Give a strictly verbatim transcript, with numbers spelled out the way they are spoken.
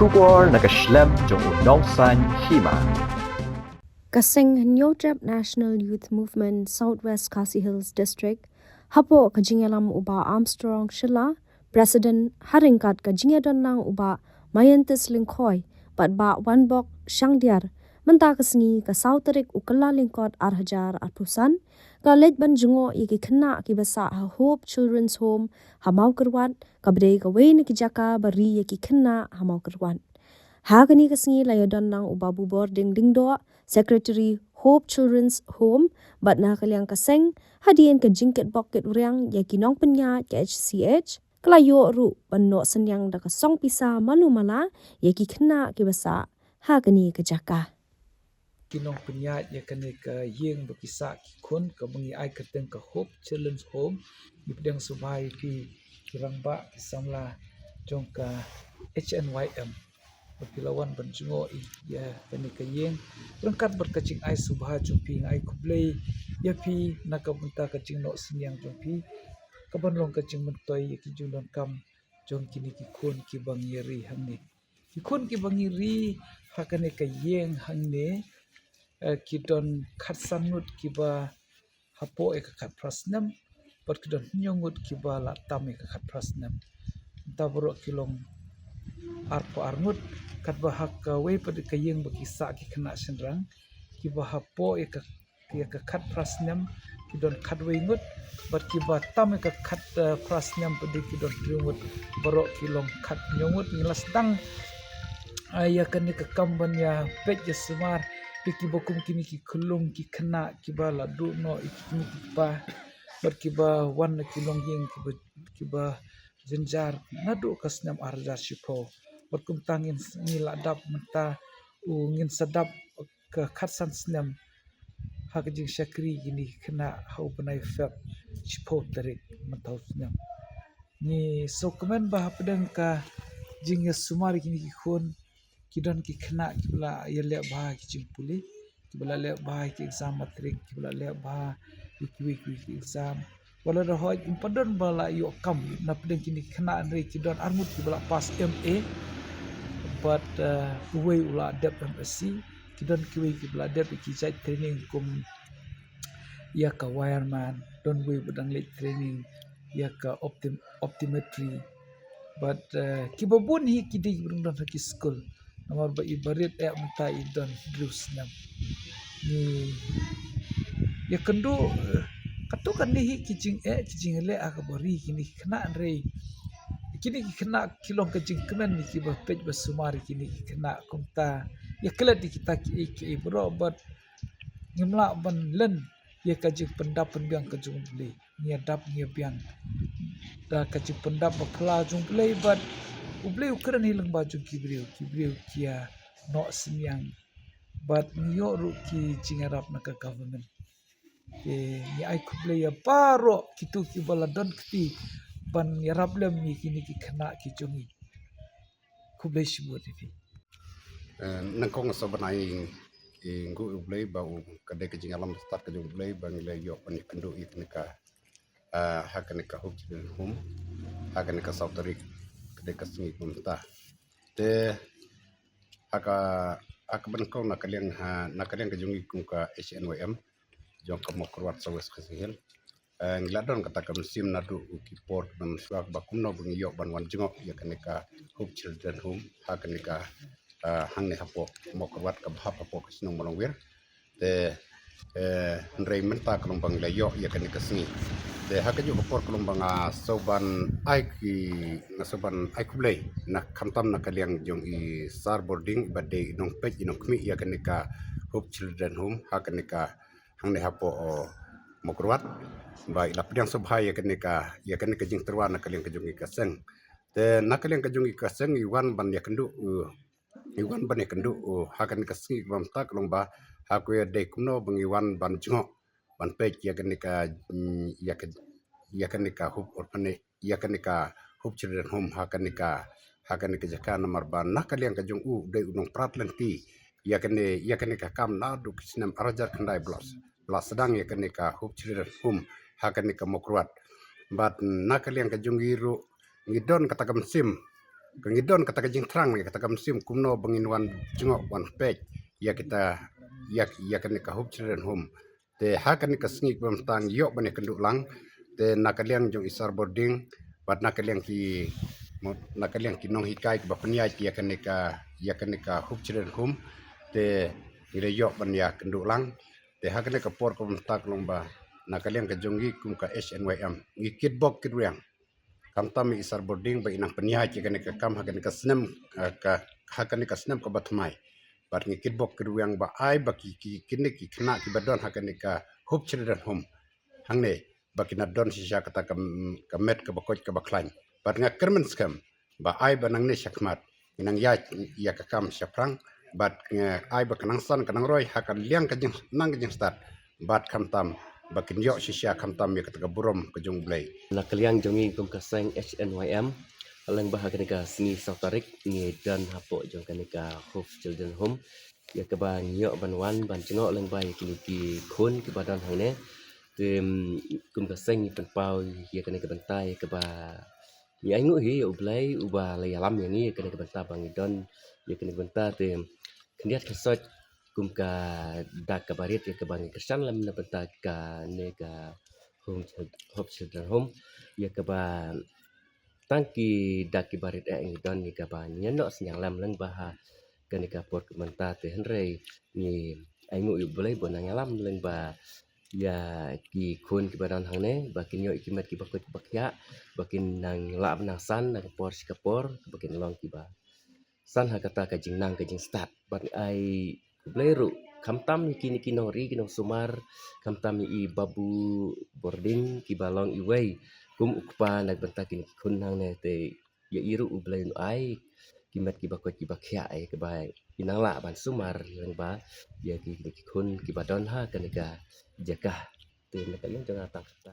Khubor na ka shlem jong u nongsaiñ hima. Ka seng Hynñiewtrep National Youth Movement South West Khasi Hills District, hapoh ka jingïalam u Bah Armstrong Shylla, President, ha ryngkat ka jingïadon lang u Bah Maientis Lyngkhoi bad Bah Wanbok Shangdiar, mynta ka sngi ka saw tarik u Kyllalyngkot ar hajar arphew san, ka leit ban jngoh ïa ki khynnah kiba sah ha Hope Children's Home ha Mawkyrwat, kaba dei kawei na ki jaka ba ri ïa ki khynnah ha Mawkyrwat. Ha kane ka sngi la ïadon lang u Bah Bubording Lyngdoh, Secretary, Hope Children's Home, bad na ka liang ka seng, hadien ka jingkitbok kitrwiang ïa ki nongpynïaid ka H C H, ka la ïoh ruh ban noh synñiang da ka song pisa malu mala ïa ki khynnah kiba sah ha kane ka jaka. Ki nongpynïaid ïa kane ka ïing ba ki sah ki khun, kaba ngi ai kyrteng ka Hope Children's Home, ngi pdiang sngewbha ïa phi ki rangbah ki samla jong ka H N Y M. Ba phi la wan ban jngoh ïa kane ka ïing ryngkat bad ka jingai sngewbha jong phi. Nga ai khublei ïa phi na ka bynta ka jingnoh synñiang jong phi, kaban long ka jingmyntoi ïa ki jingdonkam jong kine ki khun kiba ngi ri hangne. Ki khun kiba ngi ri ha kane ka ïing hangne, eh, ki don khatsan ngut kiba hapoh ïa ka khatphra snem, bad ki don hynñiew ngut kiba la tam ïa ka khatphra snem. Mynta baroh ki long arphew ar ngut, katba ha kawei pat ka ïing ba ki sah ki khynnah shynrang, kiba hapoh ïa ka ïa ka khatphra snem ki don khatwei ngut, bad kiba tam ïa ka khat, eh, phra snem pat ki don hynriew ngut, baroh ki long khathynñiew ngut. Ngi la sdang, eh, ïa kane ka kam ban ïa peit ïa sumar ïa kiba kum kine ki khyllung ki khynnah kiba la duh noh ïa ki kmie ki kpa, bad kiba wan na ki longïing kiba, kiba jynjar naduh ka snem ar hajar shiphew. Bad kumta ngin s-, ngi la dap mynta, u ngin sa dap ka khatsan snem ha ka jingshakri kine ki khynnah ha u bnai Feb, shiphew tarik mynta u snem. Ngi sngewkmen ba hapdeng ka jingïasumar ïa kine ki khun, ki don ki khynnah kiba la ïaleh bha ki jingpule, kiba la leh bha ki exam matric, kiba la leh bha ki kiwei kiwei ki exam. Wat la da hooid ym pat don ba la ïoh kam napdeng kine ki khynnah, hynrei ki don ar ngut kiba la pass M A, bad, eh, uwei u la dep M S C. Ki don kiwei kiba la dep ïa ki jait training kum ïa ka wireman, don uwei ba dang leit training ïa ka optim-, optometry. Bad, eh, kiba bun hi ki dei kiba dang don ha ki skul. Namar ba i barit eh mynta i don hynriew snem. Ngi ïakynduh, eh, katto katne hi ki jingeh ki jingleh ha kaba ri kine ki khynnah, hynrei kine ki khynnah ki long ka jingkmen ïa kiba peit ba sumar ïa kine ki khynnah. Kumta ïa klet ïa kita kiei kiei baroh, bad ngim lah ban len ïa ka jingpyndap pynbiang ka jong U Blei. Ngi ïa dap ngi ïa biang da ka jingpyndap ba phylla jong U Blei, bad U Blei u kren hi lyngba jong ki briew, ki briew ki ïa noh synñiang, bad ngi ïoh ruh ki jingïarap na ka government. Te ngi ai khublei ïa baroh kito kiba la don kti ban ïarap lem ïa kine ki khynnah ki jong ngi. Khublei shibun ïa phi. Eh, nyngkong nga sngewbha ban ai nguh ïa U Blei ba u, ka dei ka jingïalam stad ka jong U Blei ba ngi la ïoh ban ïakynduh ïa kane ka, eh, ha kane ka Hope Children Home, ha kane ka saw tarik, ka dei ka sngi kumta. Te ha ka, ha kaba nyngkong na ka liang, ha, na ka liang ka jong ngi kum ka H N Y M jong ka Mawkyrwat South West Khasi Hills. Eh, ngi la don kata ka mynsiem naduh ki por ki mynshuwa ba kumno ba ngi ïoh ban wan jngoh ïa kane ka Hope Children Home ha kane ka, eh, hangne hapoh Mawkyrwat kaba hap hapoh ka shnong Mawlangwir. Te, eh, hynrei mynta ka long ba ngi la ïoh ïa kane ka sngi. Te ha kajuh ka por ka long ba nga sngewbha ban ai ki, nga sngewbha ban ai khublei na khamtam na ka liang jong i Sir Bording ba dei i nongpeit i nongkhmih ïa kane ka Hope Children Home ha kane ka hangne hapoh, oh, Mawkyrwat, ba i la pdiang sngewbha ïa kane ka, ïa kane ka jingtyrwa na ka liang ka jong i ka seng. Te na ka liang ka jong i ka seng i wan ban ïakynduh, uh, i wan ban ïakynduh, uh, ha kane ka sngi ba mynta ka long ba ha kawei dei kumno ba ngi wan ban jngoh ban peit ïa kane ka, mm, ïa ka, ïa kane ka Hope Orphanage, ïa kane ka Hope Children Home ha kane ka, ha kane ka jaka, namar ba na ka liang ka jong u dei u nongprat lynti ïa kane, ïa kane ka kam naduh ki snem ar hajar khyndai ba la, ba la sdang ïa kane ka Hope Children Home ha kane ka Mawkyrwat. Bad na ka liang ka jong ngi ruh ngi don kata ka mynsiem Ka ngi don kata ka jingthrang, kata ka mynsiem kumno ba ngin wan jngoh wan peit ïa kita, ïa, ïa kane ka Hope Children Home. Te ha kane ka sngi kaba mynta ngi ïoh ban ïakynduh lang. Te na ka liang jong i Sarbording bad na ka liang ki, na ka liang ki nonghikai kiba pynïaid ïa kane ka, ïa kane ka Hope Children Home. Te ngi la ïoh ban ïakynduh lang. Te ha kane ka por kaba mynta ka long ba na ka liang ka jong ngi kum ka H N Y M ngi kitbok kitrwiang. Khamtam i Sarbording ba i nang pynïaid ïa kane ka kam ha kane ka snem, eh, ka, ha kane ka snem kaba thymmai. Bad ngi kitbok kitrwiang ba ai ba ki, ki, kine ki khynnah kiba don ha kane ka Hope Children Home hangne ba kin don shisha kata ka, ka met kaba koit kaba khlaiñ. Bad nga kyrmen skhem ba ai ba nangne shakhmat ngi nang ïaid ïa ka kam shaphrang. Bad nga ai ba ka nang san ka nang roi ha ka liang ka jing, nang ka jingstad. Bad khamtam ba kin ïoh shisha khamtam ïa kata ka burom ka jong U Blei. Na ka liang jong ngi kum ka seng H N Y M, lyngba ha kane ka sngi saw tarik ngi don hapoh jong kane ka Hope Children Home ïa kaba ngi ïoh ban wan ban jngoh lyngba ïa kine ki khun kiba don hangne. Te, mm, kum ka seng ngi pynpaw ïa kane ka bynta ïa kaba ngi ainguh hi ïa U Blei uba la ïalam ïa ngi ïa kane ka bynta ba ngi don ïa kane ka bynta. Te khyndiat khynsoit kum ka dak kaba rit ïa kaba ngi kyrshan lem na bynta kane ka Home Chil-, Hope Children Home ïa kaba tang ki dak kiba rit eh ngi don ïa kaba ngi ïa noh synñiang lem lyngba ha kane ka por kaba mynta. Te hynrei ngi ainguh ïa U Blei ba un nang ïalam lyngba ïa ki khun kiba don hangne ba kin ïoh ïa ki met kiba koit kiba khiah, ba kin nang lah ban nang san na ka por sha ka por, ba kin long kiba san ha kata ka jingnang ka jingstad. Bad ai U Blei ruh khamtam ïa kine ki nongri ki nongsumar, khamtam ïa i Babu Bording kiba long iwei kum u kpa na ka bynta kine ki khun hangne. Te ïa i ruh U Blei un ai ki met kiba koit kiba khiah ïa kaba kin nang lah ban sumar lyngba ïa kine ki khun kiba don ha kane ka jaka. Te na ka liang jong nga tang kata.